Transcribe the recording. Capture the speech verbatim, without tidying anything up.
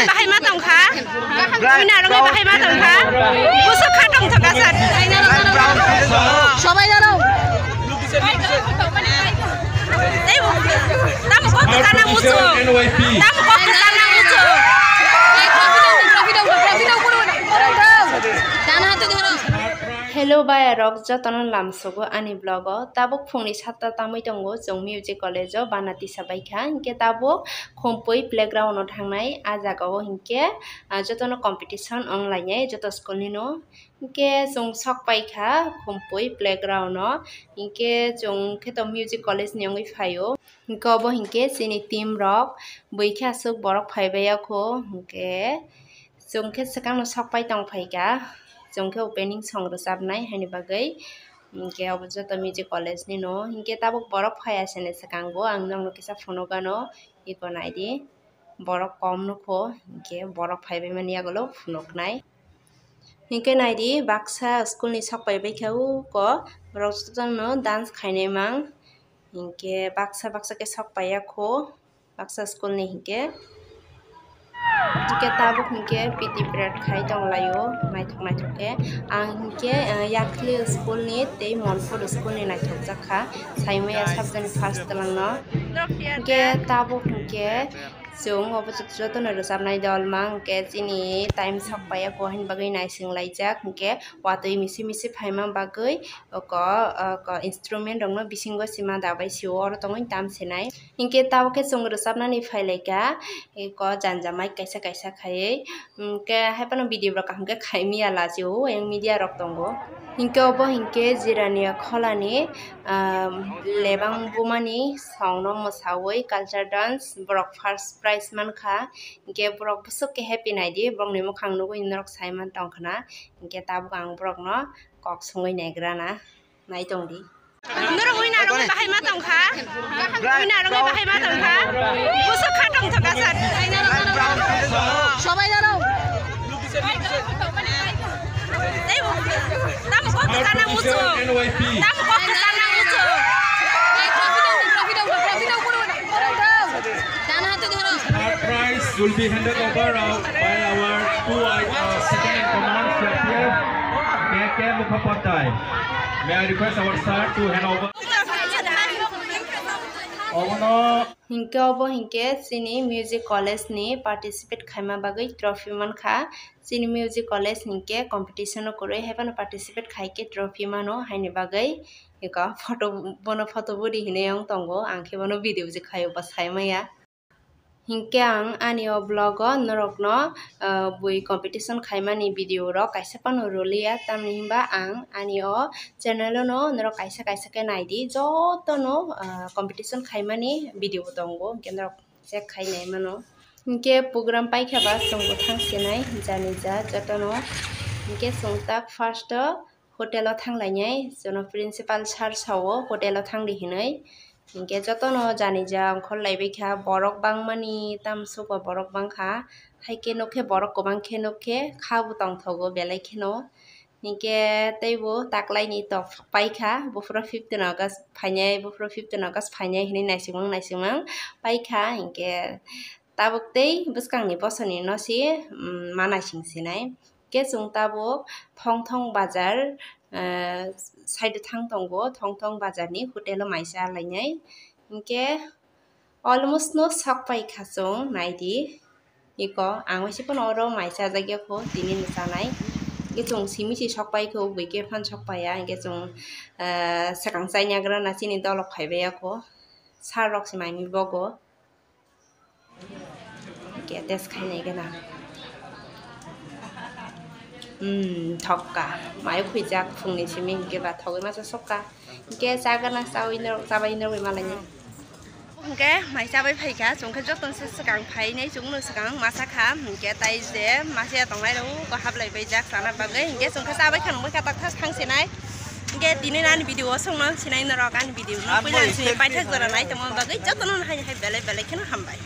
Bahai ma tongkha. Wina rok bahai ma tongkha. Busu kha tongthok asat. Sobai daro. Tei tamo kok sana musu. Tamo kok sana musu. Trophy daw, trophy daw, trophy daw, trophy daw, trophy daw. Dana hatu dhoro. Hello bayarok, jotono lamsogo ani vlog o. Tabuk phungni satta tangwi tongo, chwng music college o bana tisa baikha. Hinkhe tabuk Khumpui playground o thangnai, a jaga o hinkhe, ah, jotono competition wng lainai joto school ni no. Hinkhe chwng sok paikha Khumpui playground o. Hinkhe chwng khe to music college ni wngwi phaio. Hinkhe obo hinkhe chini team rok bwikhe aswk borok phaibai yakho. Hinkhe chwng khe swkang no sok pai tong phaikha. Chwng khe opening song rwchabnai haini bagwi. Hinkhe obo joto music college ni no. Hinkhe tabuk borok phaiya sene swkango. Ang nokno kisa phunukgano. Iko naidi. Borok kom nukho. Hinkhe borok phaibai mani yagulo phunuknai. Hinkhe naidi baksa school ni sok paibai khe uko. Borok jotono dance khainai mang. Hinkhe baksa baksa khe sok paiya kho. Baksa school ni hinkhe. Hinkhe tabuk hinkhe P T period khai tong laio, naithok naithok khe. Ang hinkhe, eh, Yakli school ni tei Monpur school ni naithok jak kha. Saimaya subject ni first twlang no. Hinkhe tabuk hinkhe chwng obo jotono rwchapnai dol ma hinkhe chini time sok paiya kho haini bagwi naising laijak hinkhe watwi misi misi phaima bagwi oko, oko instrument rokno bisingo sima dabai sio oro tongwi tam sinai. Hinkhe tabuk khe chwng rwchapnani phailaikha, eko janja mic kaisa kaisa khaiwi, hinkhe haiphano video rok kaham khe khaimya lachio, ayang media rok tongo. Hinkhe obo hinkhe Jirania kholani, ah, lebang bumani songno mwsawi culture dance borok first prize mankha, hinkhe borok bwswk khe happy naidi, borokni mwkhang nugwi norok saiman tongkhna, hinkhe tabuk ang borokno kok songwi naigrana. Nai tong di. Norok wina rok bahai ma tongkha. Wina rok bahai ma tongkha. Busu kha tongthok asat. Sobai daro. Tei tamo kok sana musu. Tamo kok sana musu. Dana hatu dhoro. Third prize will be handed over, uh, by our two, uh, second in command, C R P F, K K Mukhopadhyay. May I request our sir to hand over? Obono. Hinkhe obo hinkhe chini music college ni participate khaima bagwi trophy mankha. Chini music college hinkhe competition o kwrwi haiphano participate khaikhe trophy mano haini bagwi. Eko photo, bono photo budi hinwi wng tongo, ang khe bono video je khaio bo saimaya. Hinkhe ang ani o vlog o norokno, ah, bui competition khaimani video rok kaisa phano rwliya, tamni hinba ang ani o channel o no norok kaisa kaisa khe naidi, jotono, ah, competition khaimani video tongo, hinkhe norok check khai nai mano. Hinkhe program paikha ba chwng bo thang sinai jani ja jotono. Hinkhe chwng tak first o hotel o thang lainai, jono principal sir sao hotel o thang di hinwi. Hinkhe jotono jani ja ongkhor laibai kha, borok bangmani tamsok bo borok bangkha, haikhe nokhe borok kwbang khe nokhe kha bo tongthogo belai kheno. Hinkhe teibo taklaini tok paikha, buphuru fifteen August phainai, buphuru fifteen August phainai hinwi naisingmang naisingmang paikha, hinkhe tabuk tei bwskangni bosongni no se, um, ma naising sinai. Khe chwng tabuk Thongthong bazar, ah, side o thang tongo, Thongthong bazar ni hotel o mai cha lainai. Hinkhe almost no sok pai kha chwng, naidi. Iko ang waisa phano oro mai chajak ya kho, tini ni chanai. Hinkhe chwng simi se sok pai kho, bui khe phano sok pai ya. Hinkhe chwng, ah, swkang chaina gra na chini dolok phai bai ya kho. Sir rok se mai mi bogo. Hinkhe test khai nai gana. Hmm, thokka. Mai khwijak phungni simi hinkhe ba thogwi masa sokka. Hinkhe chagana chawi norok chabai norok malai ni. Hinkhe mai chabai phaikha, chwng khe jotono se swkang phainai, chwngno swkang masa kha. Hinkhe tai je masa ya tongnai rok ko hablai bai jak sana bagwi. Hinkhe chwng khe chabai kha nungbai kha tak thas thang sinai. Hinkhe tini ani video o songno sinai norok ani video no puila sini paithak jora nai tongma bagwi jotono hai hai belai belai kheno hambai.